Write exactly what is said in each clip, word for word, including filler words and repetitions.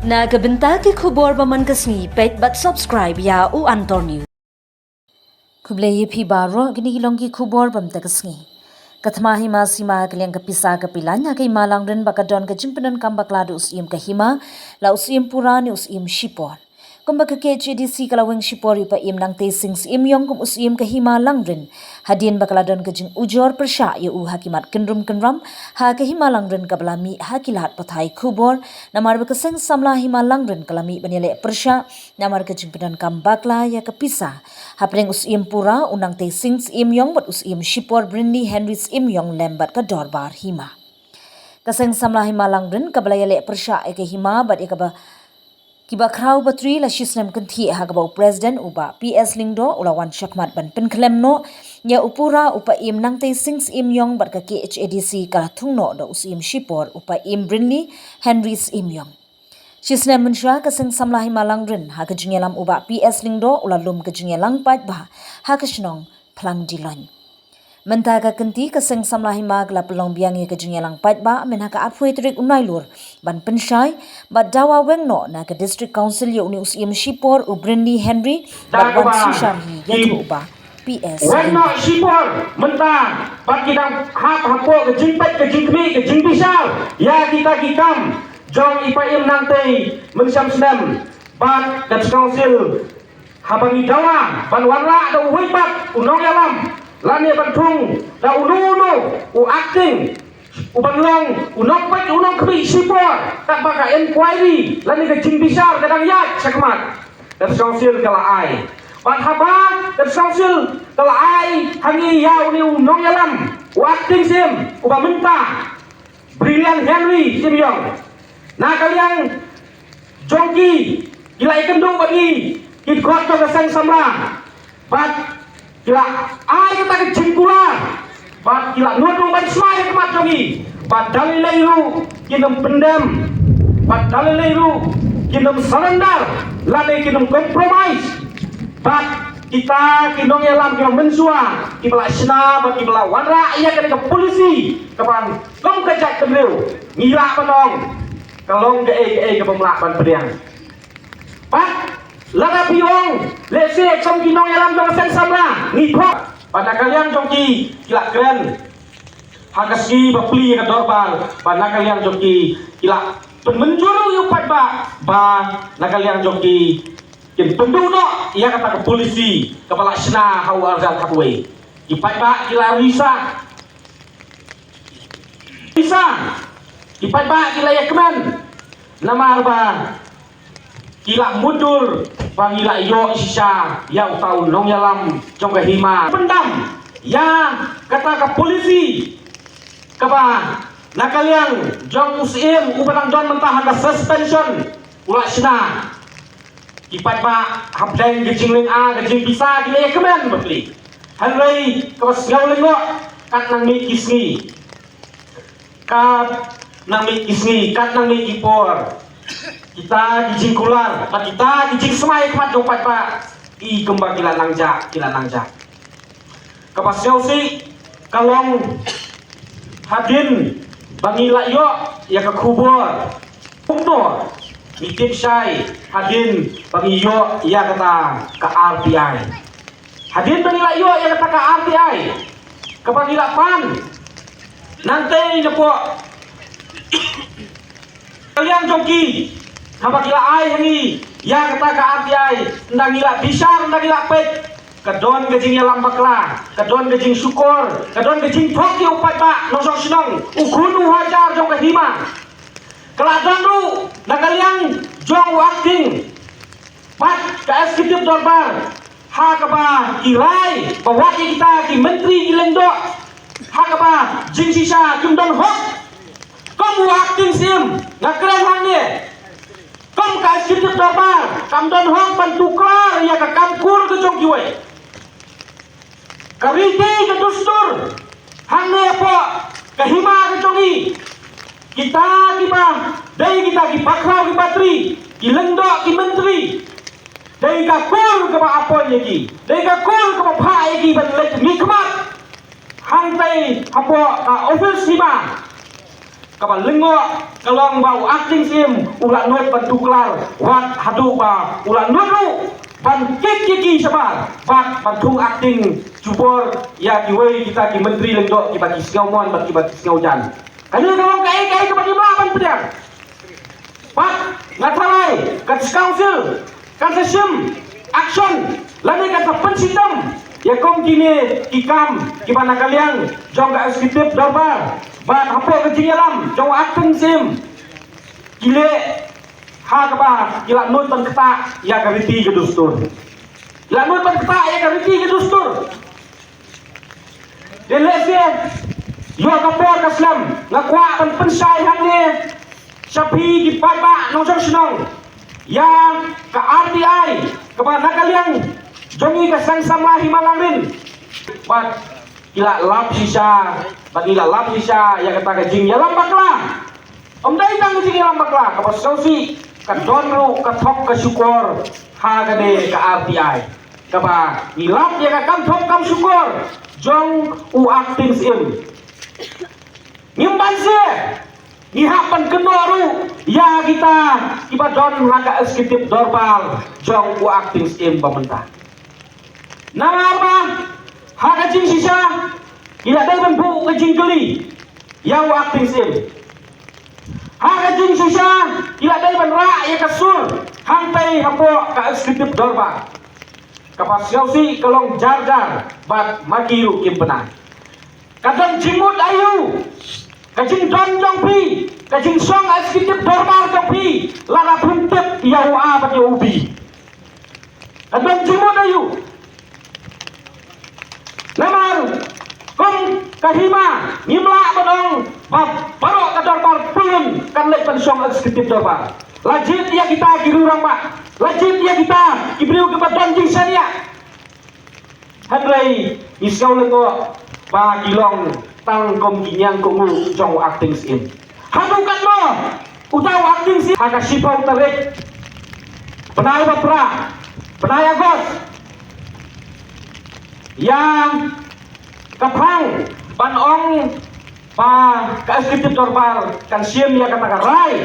Na ka bynta ki khubor ba man ka sngi, peit bad subscribe ïa U Antor News. Khublei ïa phi baroh, kine ki long ki khubor ba mynta ka sngi. Ka thma hima sima ha ka liang ka pisa ka pyllein ha ka hima Langrin ba ka don ka jingpyndonkam bakla da u Syiem ka hima, la u Syiem Pura ne u Syiem Shipor. Kumba ka K H A D C ka la weng shipor ïa u Paiem Nangtei Sing Syiemiong kum u Syiem ka hima Langrin, hadien ba ka la don ka jingujor pyrshah ïa u ha ki mat kynrum kynram ha ka hima Langrin kaba la mih ha ki lad pathai khubor, namar ba ka seng samla hima Langrin ka la mih ban ïaleh pyrshah namar ka jingpyndonkam bakla ïa ka pisa hapdeng u Syiem Pura, u Nangtei Sing Syiemiong bad u Syiem Shipor Brinley Henry Syiemiong lem bad ka dorbar hima. Ka seng samla hima Langrin kaba la ïaleh pyrshah ïa ka hima bad ïa kaba, kiba khraw batri la shisnem kynthih ha kaba u President u Bah P S Lyngdoh u la wan shakhmat ban pynkhlem noh ïa u Pura, u Paiem Nangtei Sing Syiemiong bad ka K H A D C ka la thung noh da u Syiem Shipor u Paiem Brinley Henry Syiemiong. Shisnem mynshuwa ka seng samla hima Langrin ha ka jingïalam u Bah P S Lyngdoh u la lum ka jingïalang paidbah ha ka shnong Phlang Diloin. Mynta ka kynti ka seng samla hima ka la pynlong biang ïa ka jingïalang paidbah mynha ka arphew tarik u Nailur ban pynshai bad dawa weng noh na ka District Council ïa une u Syiem Shipor u Brinley Henry bad wan synshar hi ïa u Bah P S Lyngdoh. Weng noh shipor mynta bad ki dang hap hapoh ka jingpeit ka jingkhmih ka jingbishar ïa kita ki kam jong i Paiem Nangtei mynshem snem bad ka District Council. Haba ngi dawa ban wanrah da uwei pat u nongïalam lane ban thung da uno uno u acting u ban long u nongpeit u nongkhmih shipor katba ka inquiry lane ka jingbishar ka dang ïaid shakhmat. Ka District Council ka la ai. Bad haba ka District Council ka la ai ha ngi ïa une u nongïalam u acting Syiem uba mynta Brilliant Henry Syiemiong. Na ka liang jong ki, ki la ïakynduh bad ngi ki dkhot jong ka seng samla bad ki la ai kata ka jingkular bad ki la nud ruh ban sma ha khmat jong ngi bad da lei lei ruh kin ym pyndem bad da lei lei ruh kin ym surrender lane kin ym compromise. Bad kita ki nongïalam kiba mynshuwa kiba la shna bad kiba la wanrah ïa kane ka policy kaba kum ka jaitbynriew ngi lah ban ong ka long kaei kaei kaba ym lah ban pdiang. Bad lada phi ong lehse kum ki nongïalam jong ka seng samla ngi thok bad na ka liang jong ki ki la kren ha ka sngi ba plie ka dorbar bad na ka liang jong ki ki la pynmynjur ïa u paidbah ba na ka liang jong ki kin pynduh noh ïa kata ka policy kaba la shna ha u arhajar khatwei. Ki paidbah ki la risa. Risa. Ki paidbah ki la ïakmen. Namar ba ki la mutdur ba ngi la ïoh shisha ïa uta u nongïalam jong ka hima. Pyndam ïa kata ka policy kaba na ka liang jong u Syiem uba dang don mynta ha ka suspension u la shna. Ki paidbah hapdeng ka jinglynga ka jingpisa ki la ïakmen bakla. Hynrei kaba sngew lyngngoh kat nang mih ki sngi. Kat nang mih ki sngi, kat nang mih ki por. Kita ki jingkular, bad kita ki jingsmai khmat jong paidbah. I kumba ki la nang jah, ki la nang jah. Kaba sngewsih ka long hadien ba ngi la ïoh ïa ka khubor. Kumno ngi tip shai hadien ba ngi ïoh ïa kata ka R T I. Hadien ba ngi la ïoh ïa kata ka R T I kaba ngi la pan nangtei napoh ka liang jong ki, haba ki la ai ha ngi ïa kata ka R T I, ynda ngi la bishar, ynda ngi la peit, ka don ka jingïalam bakla, ka don ka jingshukor, ka don ka jingthok ïa u paidbah nongshong shnong, u khun u hajar jong ka hima. Ka la don ruh na ka liang jong u acting bad ka executive dorbar, ha kaba ki rai ba wat ïa kita ki myntri ki lyngdoh, ha kaba jingshisha kim don hok. Kum u acting Syiem, nga kren hangne, kum ka executive dorbar kam don hok ban tuklar ïa ka kam kur ka jong kiwei. Ka riti ka dustur hangne hapoh ka hima ka jong ngi, kita kiba dei kita ki bakhraw ki batri, ki lyngdoh ki myntri, dei ka kur kaba appoint ïa ki, dei ka kur kaba phah ïa ki ban leit mihkhmat hangtei hapoh ka office hima. Kaba lyngngoh ka long ba u acting Syiem u la nud ban tuklar wat haduh ba u la nud ruh ban kit ïa ki shabar bad ban thung acting jubor ïa kiwei kita ki myntri lyngdoh kiba ki sngewmon bad kiba ki sngewjan. Kane ka long kaei kaei kaba ngim lah ban pdiang. Bad nga tharai ka council kan sa shim action lane kan sa pynshitom ïa kum kine ki kam kiba na ka liang jong ka executive dorbar bad hapoh ka jingïalam jong u acting Syiem ki leh ha kaba ki la nud ban ktah ïa ka riti ka dustur. Ki la nud ban ktah ïa ka riti ka dustur. Te lehse ïoh ka por ka slem nga kwah ban pynshai hangne sha phi ki paidbah nongshong shnong ïa ka R T I kaba na ka liang jong ngi ka Seng Samla Hima Langrin. Bad ngi la lap shisha, bad ngi la lap shisha ïa kata ka jingïalam bakla. Ym dei tang ka jingïalam bakla, kaba sngewsih ka don ruh ka thok ka shukor ha kane ka R T I. Kaba ngi lap ïa ka kam thok kam shukor jong u acting Syiem. Ngim banse, ngi hap ban kynnoh ruh ïa kita kiba don ha ka executive dorbar jong u acting Syiem ba mynta. Namar ba ha ka jingshisha ngi la dei ban buh ka jingkylli ïa u acting Syiem. Ha ka jingshisha ngi la dei ban rah ïa ka sur hangtei hapoh ka executive dorbar. Kaba sngewsih ka long jar jar bad ma ki ruh kim bna. Ka don jingmut aïu ka jingdon jong phi, ka jingshong executive dorbar jong phi lada phim tip ïa u A bad ïa u B? Ka don jingmut aïu? Namar kum ka hima ngim lah ban ong ba baroh ka dorbar pyllun kan leit ban shong executive dorbar. La jied ïa kita ki rangbah, la jied ïa kita ki briew kiba don jingshaniah. Hynrei ngi sngew lyngngoh ba ki long tang kum ki ñiangkohnguh jong u acting Syiem. Haduh katno uta u acting Syiem? Ha ka shiphew tarik bnai ba phra, bnai August, ïa ka phang ban ong ba ka executive dorbar kan shim ïa kata ka rai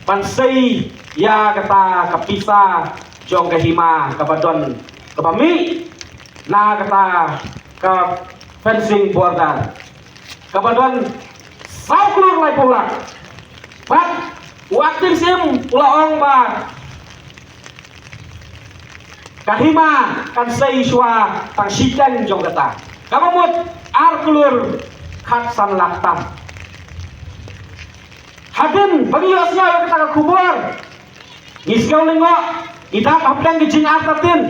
ban sei ïa kata ka pisa jong ka hima kaba don kaba mih na kata ka fencing border kaba don saw klur laiphew lak. Bad u acting Syiem u la ong ba ka hima kan sei shuwa tang shiteng jong kata. Kaba mut ar klur khatsan lak tam. Hadien ba ngi ïohsngew ïa kata ka khubor ngi sngew lyngngoh, ngi dap hapdeng ki jingartatien.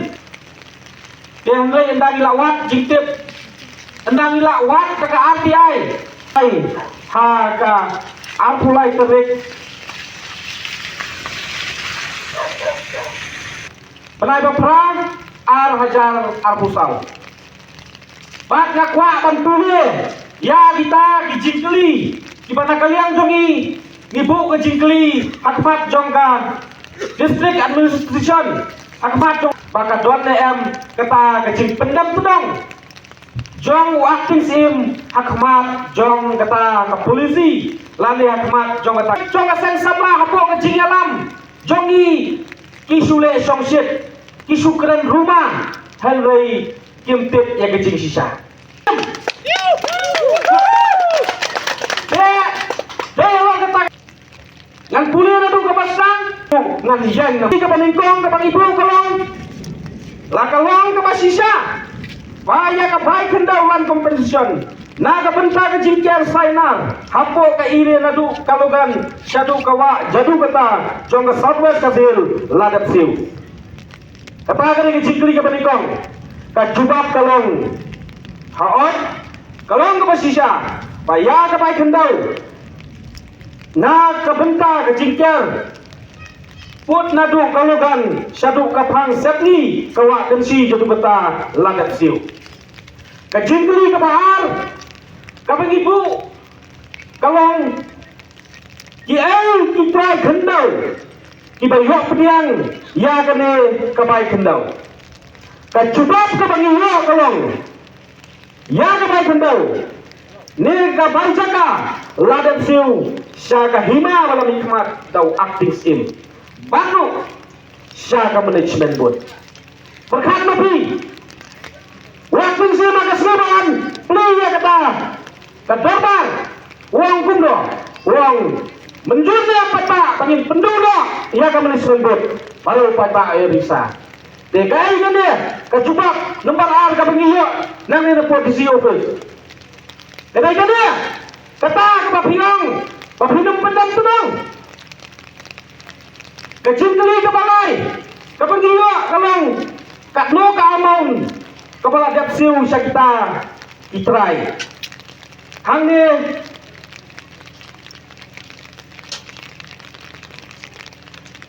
Te hynrei ynda ngi la wad jingtip, ynda ngi la wad da ka R T I, ai, ha ka arphew lai tarik bnai ba phra ar hajar arphew saw. Bad nga kwah ban pule ïa kita ki jingkylli kiba na ka liang jong ngi, ngi buh ka jingkylli ha khmat jong ka district administration, ha khmat jong ba ka don ne em kata ka jingpyndem pdong jong u acting Syiem ha khmat jong kata ka polisi lane ha khmat jong kata jong ka seng samla hapoh ka jingïalam jong ngi. Ki shu leh shongshit, ki shu kren rumah, hynrei kim tip ïa ka jingshisha. Te, te ïa long kata. Ngan pule naduh kaba sdang, ngan ïeng na kaba nyngkong kaba ngi buh ka long, la ka long kaba shisha ba ïa ka bai khyndew land compensation na ka bynta ka jingker Sainar hapoh ka area naduh ka Logan shaduh ka wah jaduh kata jong ka South West Khasi Hills la dep siew. Kata ka dei ka jingkylli kaba nyngkong. Ka jubab ka long, hooid, ka long kaba shisha ba ïa ka bai khyndew na ka bynta ka jingker pud naduh ka Logan shaduh ka Phang Sepngi ka wah Kynshi jaduh kata la dep siew. Ka jingkylli kaba ar kaba ngi buh ka long, kiei ki trai khyndew kiba ïoh pdiang ïa kane ka bai khyndew? Ka jubab kaba ngi ïoh ka long, ïa ka bai khyndew Ne ka bai jaka la dep siew sha ka hima ba la mihkhmat da u acting syiem bad ruh sha ka management board. Pyrkhat ma phi, u acting syiem ha ka sngewbha ban plie ïa kata ka dorbar, u ong kumno, u ong mynjur ne em paidbah ba ngin pynduh noh ïa ka management board, ba la u paidbah ïa risa. Te kaei kane ka jubab number ar kaba ngi ïoh nangne na pdisi office. Ka dei kane kata kaba phi ong ba phi nym pyndem tnong. Ka jingkylli kaba lai kaba ngi ïoh ka long, katno ka amount kaba la dep siew sha kita ki trai? Hangne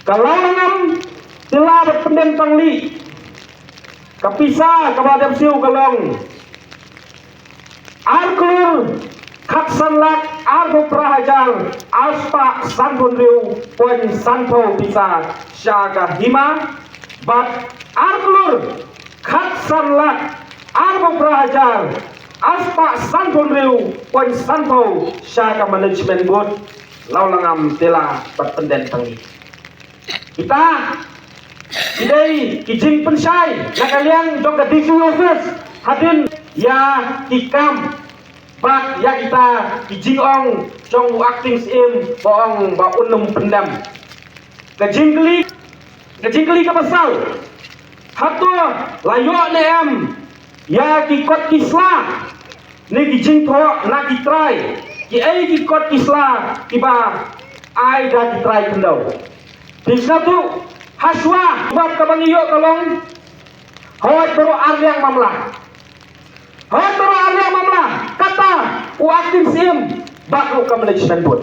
ka Lawlangam Tela bad Pyndenpangli, ka pisa kaba la dep siew ka long ar klur khatsan lak arphew phra hajar arspah sanphew hynriew point sanphew pisa sha ka hima, bad ar klur khatsan lak arphew phra hajar arspah sanphew hynriew point sanphew sha ka management board Lawlangam Tela bad Pyndenpangli. Kita ki dei ki jingpynshai na ka liang jong ka D C office hadien ïa ki kam bad ïa kita ki jingong jong u acting syiem ba ong ba un nym pyndem. Ka jingkylli, ka jingkylli kaba saw, hato la ïoh ne em ïa ki kot ki sla ne ki jingthoh na ki trai? Kiei ki kot ki sla kiba ai da ki trai khyndew? Phi sngewthuh, hashuwa jubab kaba ngi ïoh ka long, hooid, baroh ar liang mamla. Hooid, baroh ar liang mamla, kata u acting syiem bad ruh ka management board.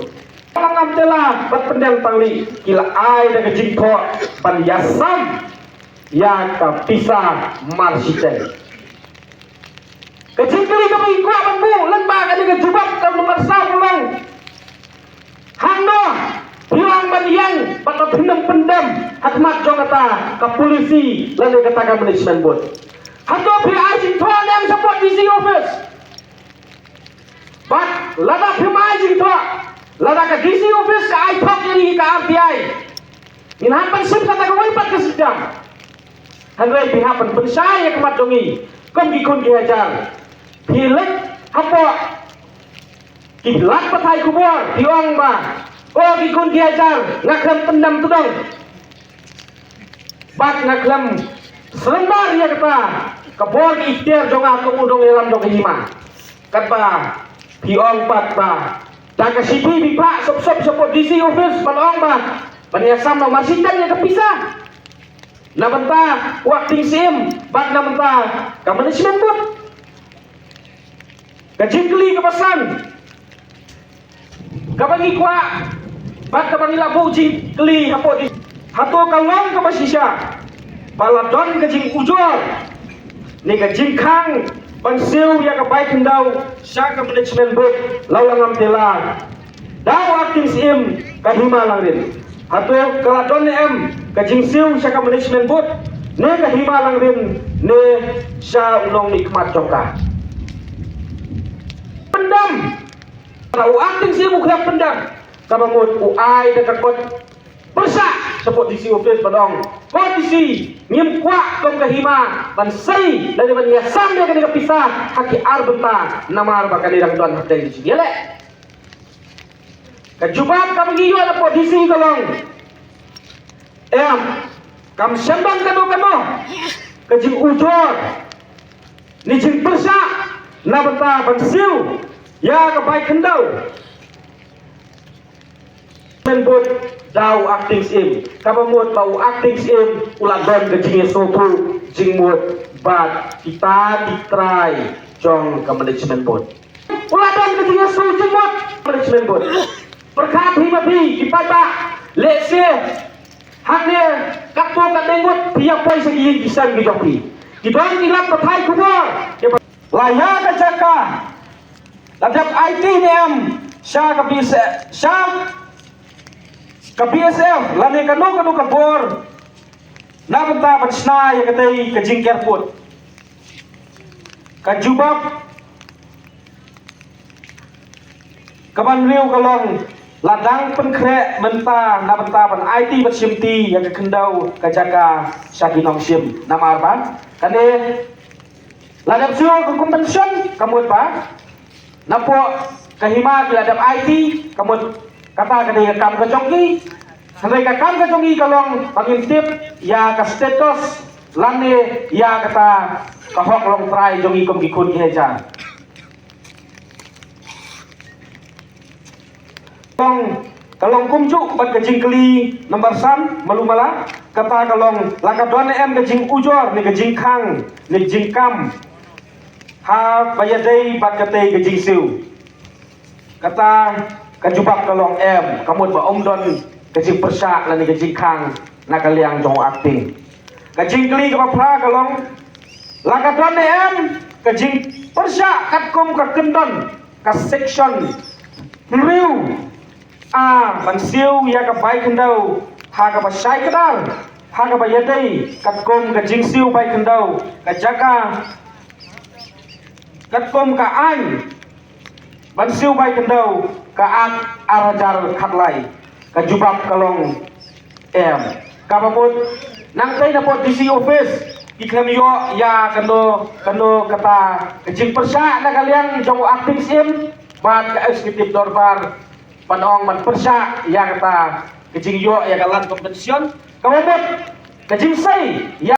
Lawlangam Tela bad Pyndenpangli ki la ai da ka jingthoh ban ïasam ïa ka pisa marshiteng. Ka jingkylli kaba ngi kwah ban buh lyngba kane ka jubab ka number saw ka long, hangno phi ong ban ïeng bad ba phin nym pyndem ha khmat jong kata ka polisi lane kata ka management board? Hato phi ai jingthoh ne em shapoh D C office? Bad lada phim ai jingthoh, lada ka D C office ka ai thok ïa ngi ka R T I, ngin hap ban shim kata kawei pat ka system. Hynrei phi hap ban pynshai ïa ka mat jong ngi kum ki khun ki hajar. Phi leit hapoh ki lad pathai khubor, phi ong ba, o ki khun ki hajar, nga khlem pyndem tdong bad nga khlem surrender ïa kata ka bor ki ikhtiar jong nga kum u nongïalam jong ka hima. Katba phi ong pat ba da ka shithi phi phah sop sop shapoh D C office ban ong ba ban ïasam noh marshiteng ïa ka pisa na bynta u acting syiem bad na bynta ka management board. Ka jingkylli kaba san kaba ngi kwah bad kaba ngi la buh jingkylli hapoh D C, hato ka long kaba shisha ba la don ka jingujor ne ka jingkhang ban siew ïa ka bai khyndew sha ka management board Lawlangam Tela da u acting syiem ka hima Langrin? Hato ka la don ne em ka jingsiew sha ka management board ne ka hima Langrin ne sha u nongmihkhmat jong ka? Pyndem. Lada u acting syiem u khlem pyndem, kaba mut u ai da ka kot pyrshah shapoh D C office ban ong, ko D C, ngim kwah kum ka hima ban sei lane ban ïasam ïa kane ka pisa ha ki ar bynta, namar ba kane dang don hapdeng ka jingïaleh. Ka jubab kaba ngi ïoh na poh D C ka long, em, kam shym don kano kano ka jingujor ne jingpyrshah na bynta ban siew ïa ka bai khyndew. Management board da u acting syiem, kaba mut ba u acting syiem u la don ka jingïasngewthuh jingmut bad kita ki trai jong ka management board. U la don ka jingïasngewthuh jingmut management board. Pyrkhat hi ma phi ki paidbah, lehse hangne katto katne ngut phi ïa poi sha ki ïing ki sem ki jong phi. Ki don ki lad pathai khubor. La ïa ka jaka la dep aiti ne em sha ka B S F, sha ka B S F lane kano kano ka bor na bynta ban shna ïa katei ka jingker pud? Ka jubab, Kaba hynriew ka long, la dang pynkhreh mynta na bynta ban aiti bad shimti ïa ka khyndew ka jaka sha ki nongshim. Namar ba kane la dep siew ka compensation, ka mut ba napoh ka hima ki la dep aiti, ka mut kata ka dei ka kam ka jong ki. Hynrei ka kam ka jong ki ka long ba ngin tip ïa ka status lane ïa kata ka hok longtrai jong ki kum ki khun ki hajar. Long, ka long kumjuh bad ka jingkylli number san, malu mala, kata ka long, la ka don em ka jingujor ne ka jingkhang ne ka jingkam ha ba ïadei bad katei ka jingsiew. Kata ka jubab ka long em, ka mut ba ym don ka jingpyrshah lane ka jingkhang na ka liang jong u acting. Ka jingkylli kaba phra ka long, la ka don em ka jingpyrshah katkum ka kyndon ka section hynriew A ban siew ïa ka bai khyndew ha kaba shai kdar, ha kaba ïadei katkum ka jingsiew bai khyndew, ka jaka katkum ka aiñ ban siew bai khyndew, ka Act ar hajar khatlai. Ka jubab ka long em. Kaba mut nangtei napoh D C office ki khlem ïoh ïa kano kano kata ka jingpyrshah na ka liang jong u acting syiem bad ka executive dorbar ban ong ban pyrshah ïa kata ka jingïoh ïa ka land compensation. Kaba mut ka jingsei ïa